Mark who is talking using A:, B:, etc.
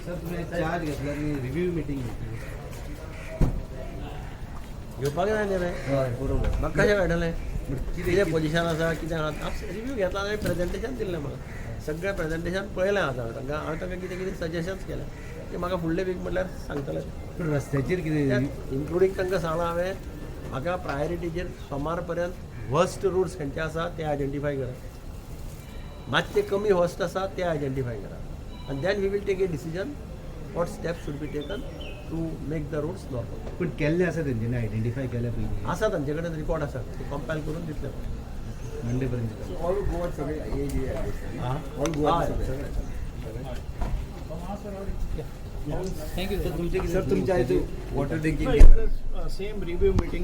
A: Sir, तुम्ही charge घेतला आणि रिव्ह्यू मिटींग घेतली.
B: घेवपाक जाय न्ही रे.
A: हय, बरोबर.
B: म्हाका कशें कळटलें
A: कितें
B: कितें पोजिशन आसा, कितें आहा? रिव्यू घेतला आनी प्रेजेंटेशन दिल्लें म्हाका. सगळें प्रेजेंटेशन पळयलें आतां हांवें तांकां. हांवें तांकां कितें कितें सजेशन्स केलें की म्हाका फुडले वीक म्हटल्यार सांगतले.
A: पूण रस्त्याचेर कितें?
B: इन्क्लुडींग तांकां सांगलां हांवें, म्हाका प्रायोरिटीचेर सोमार पर्यंत वर्स्ट रुट्स खंयचे आसा ते आयडेंटिफाय करा, मातशे कमी वर्स्ट आसा ते आयडेंटिफाय करा आनी then we will take a decision what steps should be taken to make the roads normal.
A: पूण केल्ले आसा तेंच्यांनी, आयडेंटिफाय केल्या पयलीं?
B: आसा, तांचे कडेन रिकॉर्ड आसा, ते कंपायल करून दितले.
A: मंडे पर्यंत.
C: ऑल गोवा सगळे हे ऑल गोवा सगळे.
A: सर, तुमचे कितें?
C: सर, तुमच्या आयज water drinking
D: same review meeting.